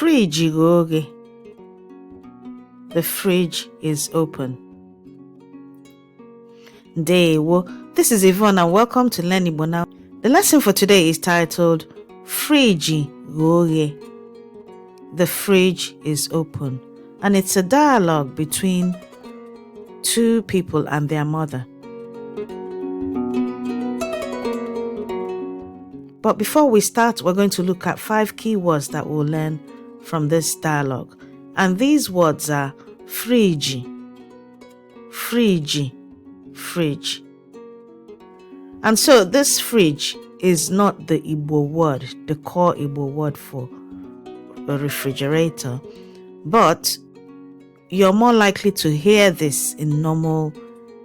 Friji ghe oghe. The fridge is open. Ndewo. This is Yvonne and welcome to Learn Igbo Now. The lesson for today is titled Friji ghe oghe. The fridge is open. And it's a dialogue between two people and their mother. But before we start, we're going to look at 5 key words that we'll learn from this dialogue. And these words are friji, friji, fridge. And so this fridge is not the Igbo word, the core Igbo word for a refrigerator, but you're more likely to hear this in normal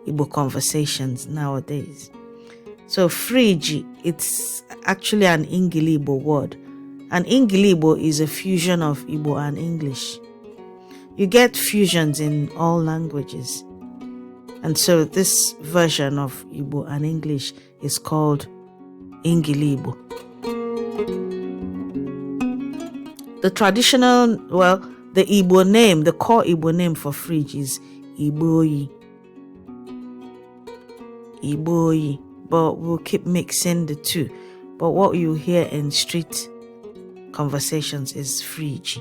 Igbo conversations nowadays. So fridge, it's actually an Engli-Igbo word. And Engli-Igbo is a fusion of Igbo and English. You get fusions in all languages. And so this version of Igbo and English is called Engli-Igbo. The traditional, well, the Igbo name, the core Igbo name for fridge is Igboyi. Igboyi. But we'll keep mixing the two. But what you hear in street conversations is fridge.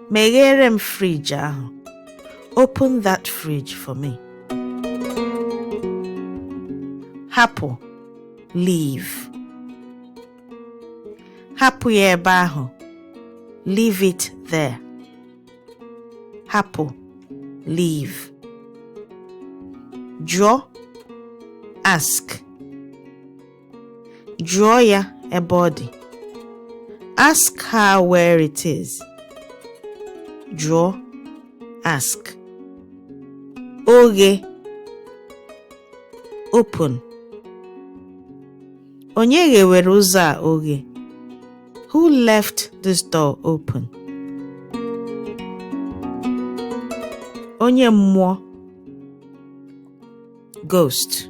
Meghere m fridge ahụ. Open that fridge for me. Hapụ, leave. Hapụ ya ebe ahụ. Leave it there. Hapụ, leave. Jụọ, ask. Jụọ ya ebe ọ dị. Ask her where it is. Jụọ, ask. Oghe, open. Onye ghewere ụzọ a oghe? Who left this door open? Onye mmụọ, ghost.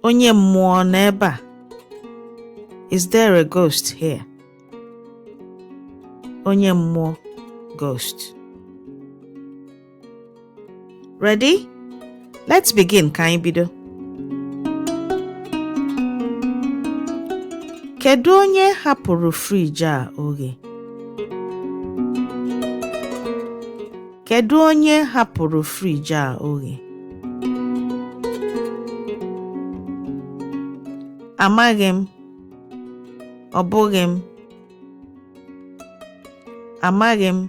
Onye mmụọ nọ ebe a? Is there a ghost here? Onye mmụọ, ghost. Ready? Let's begin. Ka anyị bido. Kedu onye hapụrụ friji a oghe? Kedu onye hapụrụ friji a oghe? Amaghị m. Ọ bụghị m. Amaghị m.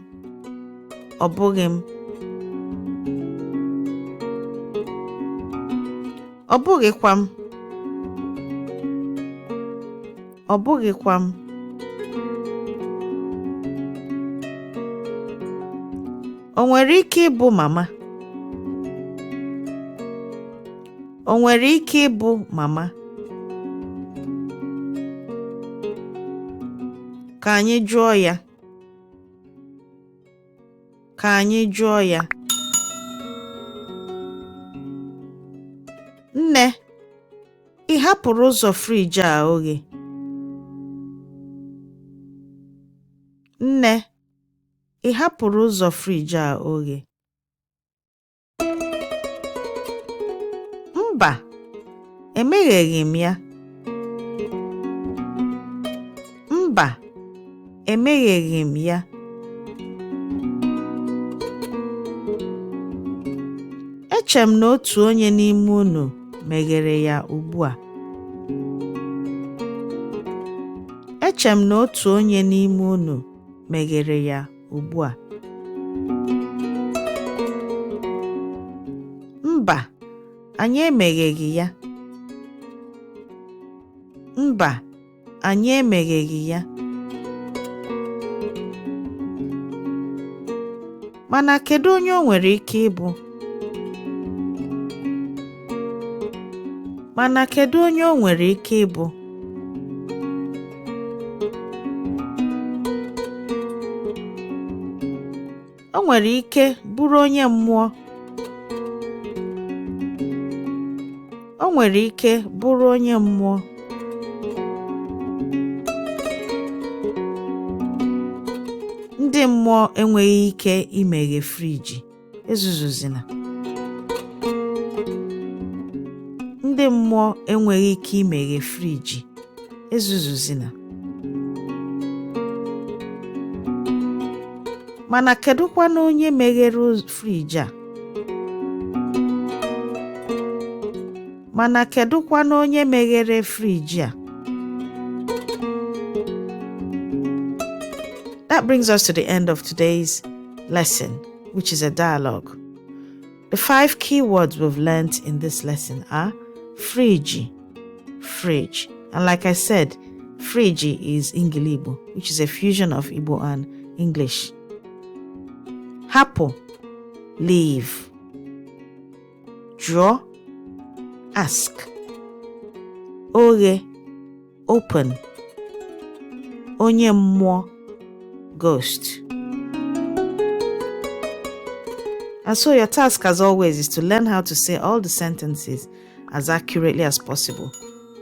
Ọ bụghị m. Ọ bụghịkwa m. Ọ bụghịkwa m. O nwere ike ịbụ mama? O nwere ike ịbụ mama? Ka anyị jụọ ya. Ka anyị jụọ ya. Nne, ị hapụrụ ụzọ friji a oghe? Nne, ị hapụrụ ụzọ friji a oghe? Mba, emegheghị m ya. Mba, emegheghị m ya. Eche m na otu onye n'ime unu meghere ya ugbu a. Eche m na otu onye n'ime unu meghere ya ugbu a. Mba, anyị emegheghị ya. Mba, anyị emegheghị ya. Mana kedu onye o nwere ike ịbụ? Mana kedu onye o nwere ike ịbụ? O nwere ike bụrụ onye mmụọ. O nwere ike bụrụ onye mmụọ. Ndị mmụọ enweghị ike imeghe friji. Ezuzuzina. Ndị mmụọ enweghị ike imeghe friji. Ezuzuzina. Mana kedụkwanụ onye meghere friji a? Mana kedụkwanụ onye meghere friji a? That brings us to the end of today's lesson, which is a dialogue. The five key words we've learnt in this lesson are friji, fridge. And like I said, friji is Engli-Igbo, which is a fusion of Igbo and English. Hapụ, leave. Jụọ, ask. Oghe, open. Onye mmụọ, ghost. And so your task, as always, is to learn how to say all the sentences as accurately as possible.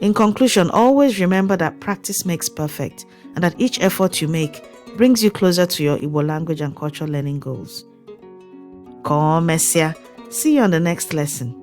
In conclusion, always remember that practice makes perfect and that each effort you make brings you closer to your Igbo language and cultural learning goals. Ka o mesịa. See you on the next lesson.